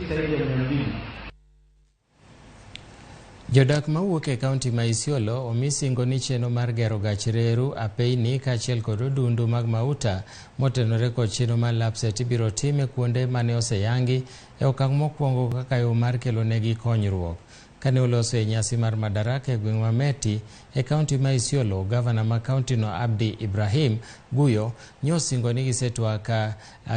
zaidi ya 200. Jodak mawuok e kaunti ma Isiolo omi singo ni chenro mar gero gach reru, apeyni kaachiel kod odundu mag mauta motenore kod chenro mar LAPSSET ibiro tim e kuonde mane oseyangi e okang' mokwongo kaka yo mar kelo negi konyruok. Kane oloso e nyasi mar Madaraka e gweng' ma Meti e kaunti ma Isiolo, gavana ma kaunti no Abdi Ibrahim Guyo nyosingo ni gisetwak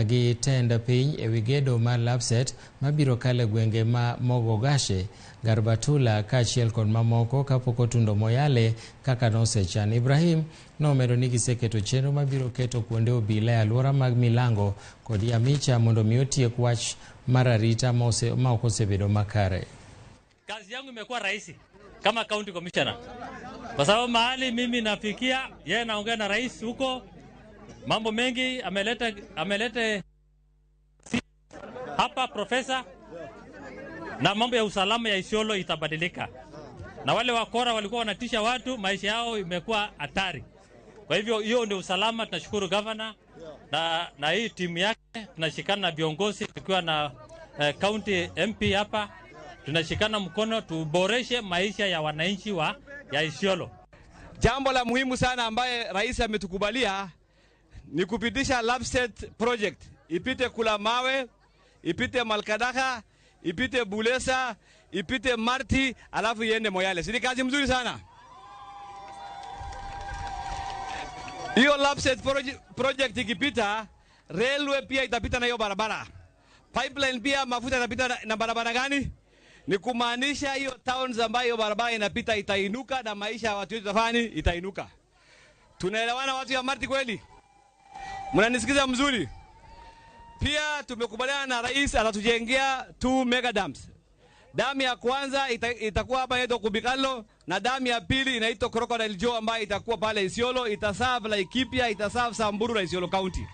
gi tend piny ewi gedo mar LAPSSET mabiro kalo e gwenge ma Mogogashe, Garbatula kaachiel kod mamoko kapok otundo Moyale kaka nosechan. Ibrahim nomedo ni giseketo chenro mabiro keto kuonde obila e alwora mag Milango kod Yamicha mondo mi otiek wach mar arita ma ok osebedo makare. Kazi yangu imekuwa rahisi kama county commissioner, kwa sababu mahali mimi nafikia, yeye naongea na rais huko, mambo mengi ameleta hapa profesa, na mambo ya usalama ya Isiolo itabadilika, na wale wakora walikuwa wanatisha watu, maisha yao imekuwa hatari. Kwa hivyo hiyo ndio usalama. Tunashukuru governor na hii timu yake, tunashikana na viongozi tukiwa na county MP hapa, tunashikana mkono tuboreshe maisha ya wananchi wa ya Isiolo. Jambo la muhimu sana ambaye rais ametukubalia ni kupitisha LAPSSET project ipite Kula Mawe, ipite Malkadaka, ipite Bulesa, ipite Marti, alafu iende Moyale. Si ni kazi mzuri sana? Hiyo LAPSSET project ikipita, railway pia itapita na hiyo barabara. Pipeline pia mafuta itapita na barabara gani? Ni kumaanisha hiyo towns ambayo hiyo barabara inapita itainuka na maisha ya watu wetu tafani itainuka. Tunaelewana watu ya Marti kweli? Mnanisikiza mzuri? Pia tumekubaliana na rais atatujengea 2 mega dams. Damu ya kwanza itakuwa hapa inaitwa Kubikalo, na damu ya pili inaitwa Crocodile Jaw ambayo itakuwa pale Isiolo, itaserve Laikipia, itaserve Samburu na Isiolo County.